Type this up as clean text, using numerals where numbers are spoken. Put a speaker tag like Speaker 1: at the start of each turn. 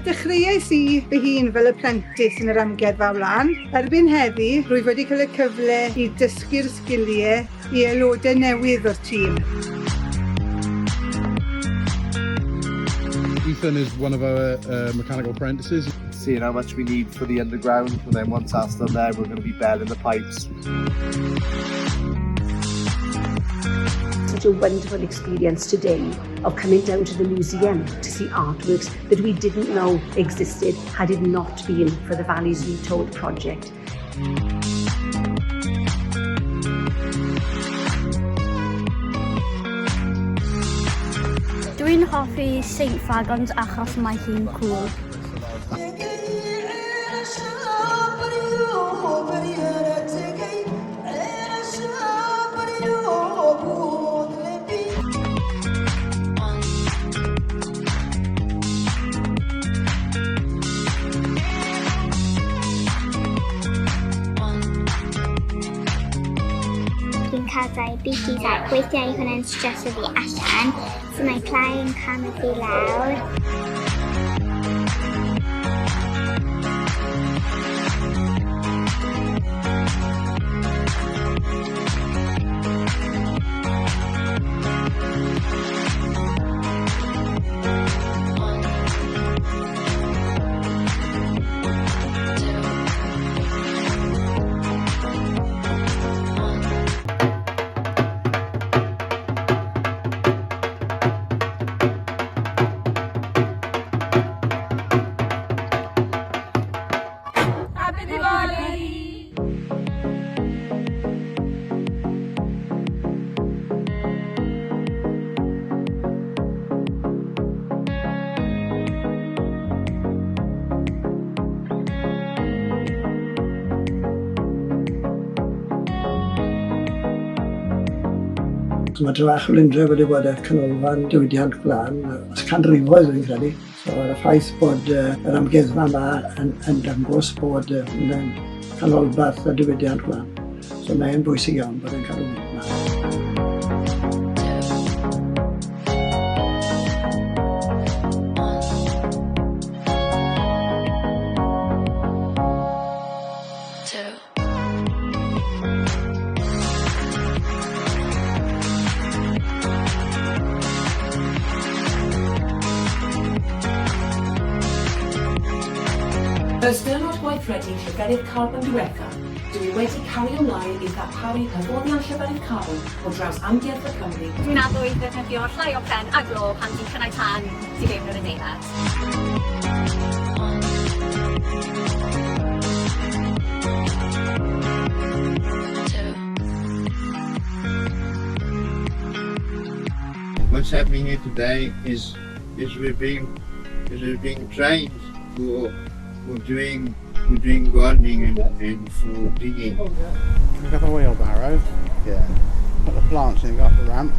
Speaker 1: dechreuais i fy hun fel apprentice yn yr Amgueddfa Wlân, erbyn heddi rwyf wedi cael y cyfle i dysgu'r sgiliau i aelodau newydd o'r tîm.
Speaker 2: Ethan is one of our mechanical apprentices.
Speaker 3: Seeing how much we need for the underground, and then once that's done there, we're going to be belling the pipes.
Speaker 4: Such a wonderful experience today of coming down to the museum to see artworks that we didn't know existed had it not been for the Valleys Retold project.
Speaker 5: Dwi'n hoffi St Fagans achos mae hi'n cŵl.
Speaker 6: Dwi'n cael diabetes ac weithiau hwnna'n streso fi allan, so mae clai yn calmio fi lawr.
Speaker 7: Happy Diwali!
Speaker 8: Mae Trefach Felindre wedi bod y canolfan diwydiant gwlân ers canrifoedd fi'n credu. So y ffaith bod yr amgueddfa yma yn, yn dangos bod hwnna'n canolbarth y diwydiant gwlân. So mae'n bwysig iawn bod e'n cadw mynd yma.
Speaker 9: Ers diwrnod gweithredu Lleferydd Carbon diwethaf, dw i wedi cario mlaen i ddarparu hyfforddiant Lleferydd Carbon o draws Amgueddfa Cymru,
Speaker 7: Dwi'n addo i ddefnyddio llai o pren a glo pan dwi'n cynnau tân tu fewn yr adeilad.
Speaker 10: What's happening here today is we're being trained for doing gardening and for digging.
Speaker 2: Pick up a wheelbarrow.
Speaker 10: Yeah.
Speaker 2: Put the plants in, go up the ramp.